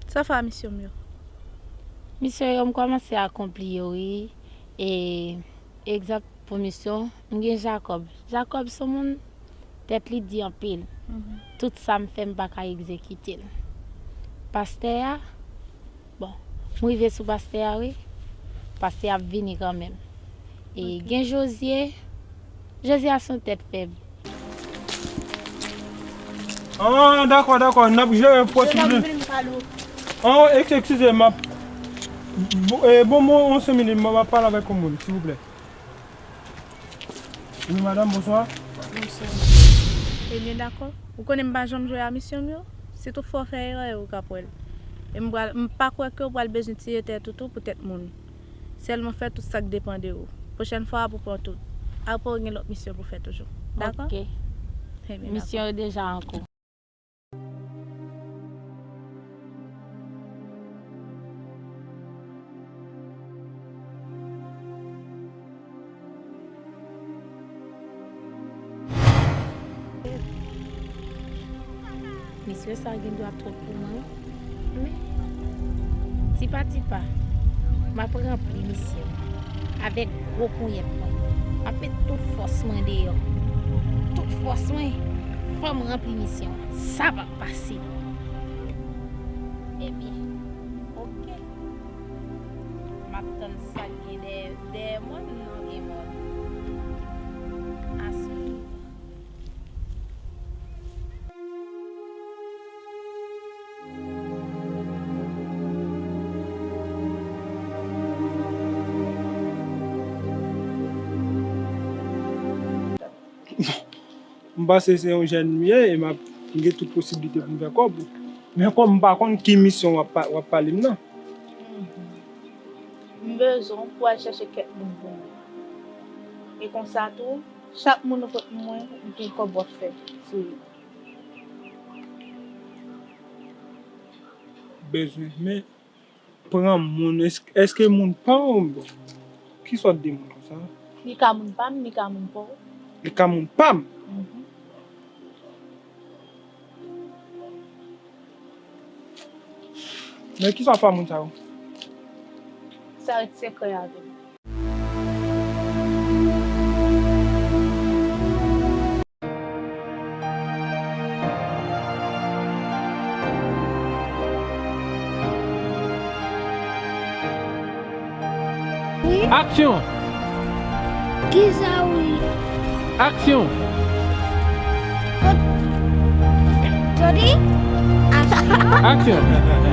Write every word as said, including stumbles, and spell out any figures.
Sa fè a misyon m yo? Misyon yo, m kòmanse akonpli yo, wi. E, egzanp pou misyon, m gen Jakòb. Jakòb se yon moun, tèt li di anpil. Mhm. Tout sa m fè, m pa ka egzekite l. Pastè a, bon, m rive sou pastè a, wi. Pastè a ap vini kanmenm. E gen Jozye. Jozye a se yon tèt fèb. Ah, dakò, dakò, n ap jere pwosib li. Ah, eks-, eskize, m ap, bo-, eh, bon, bon, yon senk minit, m ap pale avèk yon moun, silvouplè. Wi, madanm, bonswa. Bonswa. Ebyen, dakò. Ou konnen m pa janm jwe a misyon m yo. Si toutfwa w fè erè, ou ka pran l. E m pral, m pa kwè ke w pral bezwen tiye tèt ou tou pou tèt moun. Sèlman fè tout sa k depann de ou. Pwochèn fwa, pou pran tout. Apre, w gen lòt misyon pou fè toujou. Dakò? Ok. Ebyen, dakò. Misyon yo deja an kou. Misyon sa gen dwa twòp pou mwen, wi. Men, tipa tipa, m ap ranpli misyon avèk gwo ponyèt mwen. M ap met tout fòs mwen deyò. Tout fòs mwen, fò m ranpli misyon an. Sa p ap pase. Ebyen, oke. M ap tann sa k gen dèyè, dèyè mòn nan gen mòn. Aswè. M panse se yon jèn m ye e m ap, m gen tout posiblite pou m fè kòb. Men kòm m pa konn ki misyon w ap pa-, w ap pale m nan. M bezwen w pou w al chèche kèk moun pou mwen. E konsa tou, chak moun ou pot mwen, ou gen kòb w ap fè sou li. Bezwen, men pran moun, èske, èske moun pa w? Bon, ki sòt de moun konsa? Li ka moun pa m, li ka moun pa w. Li ka moun pa m? Mhm. Men kisa w fè a moun sa yo? Sa ret sekrè avè m. Wi. Aksyon! Kisa wi? Aksyon! Sot-, soti? Aksyon! Aksyon!